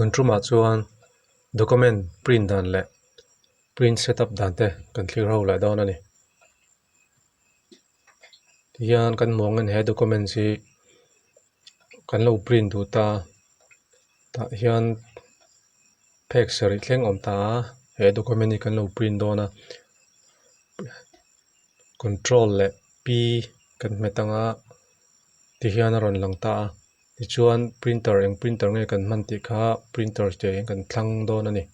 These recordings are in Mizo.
Tun tumah chuan document print dan leh print setup dan te kan thlir ho leh dawn a ni. Tihian kan hmuh angin he document hi kan lo print duh ta a tah hian phek sarih thleng awm ta a he document hi kan lo print dawn a control leh p kan hmet ang a tihian a rawn lang ta a tichuan printer eng printer nge kan hman tih kha printer tih ah hian kan thlang dawn a ni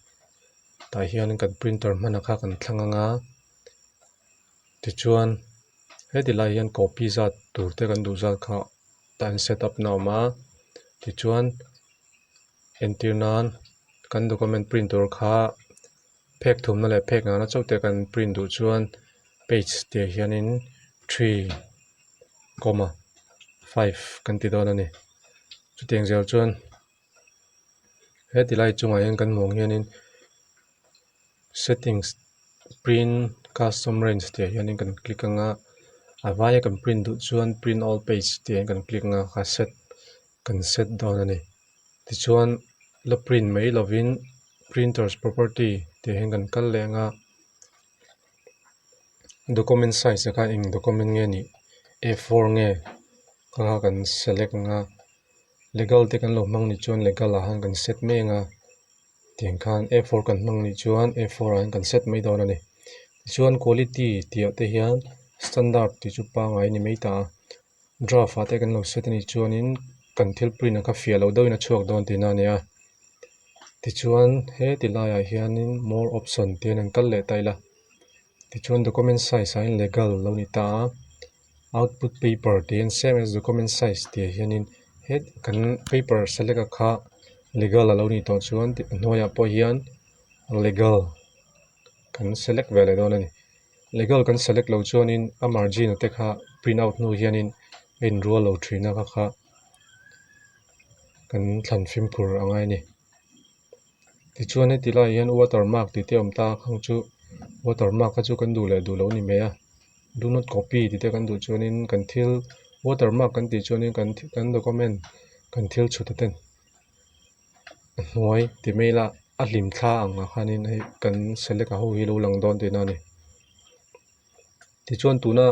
tah hian kan printer hman a kha kan thlang ang a tichuan heti lai hian copy zat tur te kan duh zat kha tah hian set up na a awm a tichuan entir nan kan document print tur kha phek thumna leh phek nghahna chauh te kan print duh chuan page tih ah hianin three comma five kan ti dawn a ni chutiang zel chuan heti lai chungah hian kan hmuh ang hianin settings print custom range tih ah hianin kan click ang a a vaia kan print duh chuan print all page tih ah hian kan click ang a kha set kan set dawn a ni tichuan la print mai lovin printers property tih ah hian kan kal leh ang a document size ah khan eng document nge nih a four nge kha kha kan select ang a legal te kan lo hmang nih chuan legal ah khan kan set mai ang a. Tiang khan a four kan hmang nih chuan a four ah hian kan set mai dawn a ni tichuan quality tih ah te hian standard tih chu pangngai a ni mai ta a draft ah te kan lo set a nih chuanin kan thil print ang kha fiah loh deuhin a chhuak dawn tihna a ni a tichuan heti laiah hianin more option tih hian an kal leh ta ila tichuan document size ah hian legal lo ni ta a output paper tih hian same as document size tih ah hianin het kan paper select a kha legal a lo nih tawh chuan a hnuaiah pawh hian legal kan select ve leh dawn a ni legal kan select loh chuanin a margin te kha print out hnu hianin a inrual lo thin a kha kha kan thlan fimkhur a ngai a ni tichuan heti laiah hian watermark tih te a awm ta a khang chu watermark kha chu kan duh leh duh loh a ni mai a do not copy tih te kan duh chuanin kan thil watermark kan tih chuanin kan kan document kan thil chhut te a hnuai ti mai ila a hlim thla ang ah khanin hei kan select a ho hi a lo lang dawn tihna a ni tichuan tuna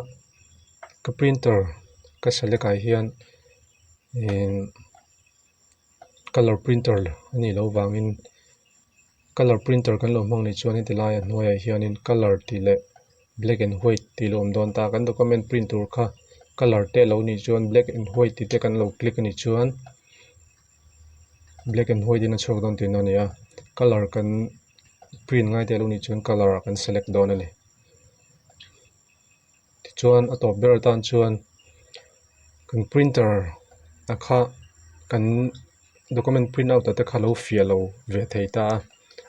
ka printer ka select ah hian ihh colour printer a nih loh vangin colour printer kan lo hmang nih chuan heti laia hnuaiah hianin colour tih leh black and white tih lo awm dawn ta kan document print tur kha colour te a lo nih chuan black and white tih te kan lo click a nih chuan black and white in a chhuak dawn tihna a ni a colour kan print ngai te a lo nih chuan colour ah kan select dawn a ni tichuan a tawp ber atan chuan kan printer a kha kan document print out ah te kha a lo fiah lo ve thei ta a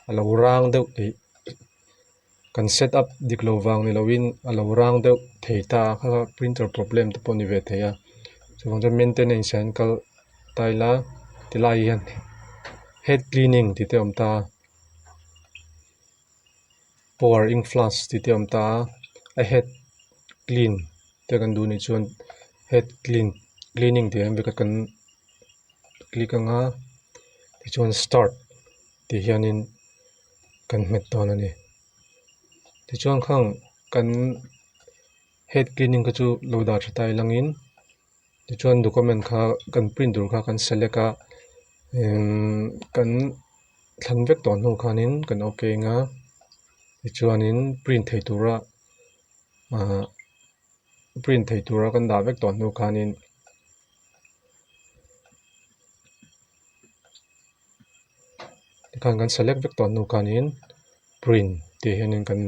a lo rang deuh tih kan set up dik lo vang ni lovin a lo rang deuh thei ta a kha kha printer problem te pawh a ni ve thei a chuvang chuan maintenance ah hian kal ta ila tilai hian head cleaning tih te a awm ta a. Power ink flash tih te a awm ta a a head clean te kan duh nih chuan head clean cleaning tih hian vekawt kan click ang a tichuan start tih hianin kan hmet dawn a ni tichuan khang kan head cleaning kha chu lo dah tha ta ilangin tichuan document kha kan print tur kha kan select a kan thlan vek tawh hnu khanin kan ok ang a tichuanin print thei tura ahh print thei tura kan dah vek tawh hnu khanin tikhan kan select vek tawh hnu khanin print tih hianin kan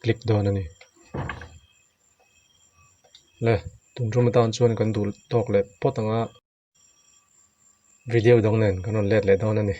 click dawn a ni. Le tun tum atan chuan kan duh tawk leh phawt ang a video dang nen kan rawn let leh dawn a ni.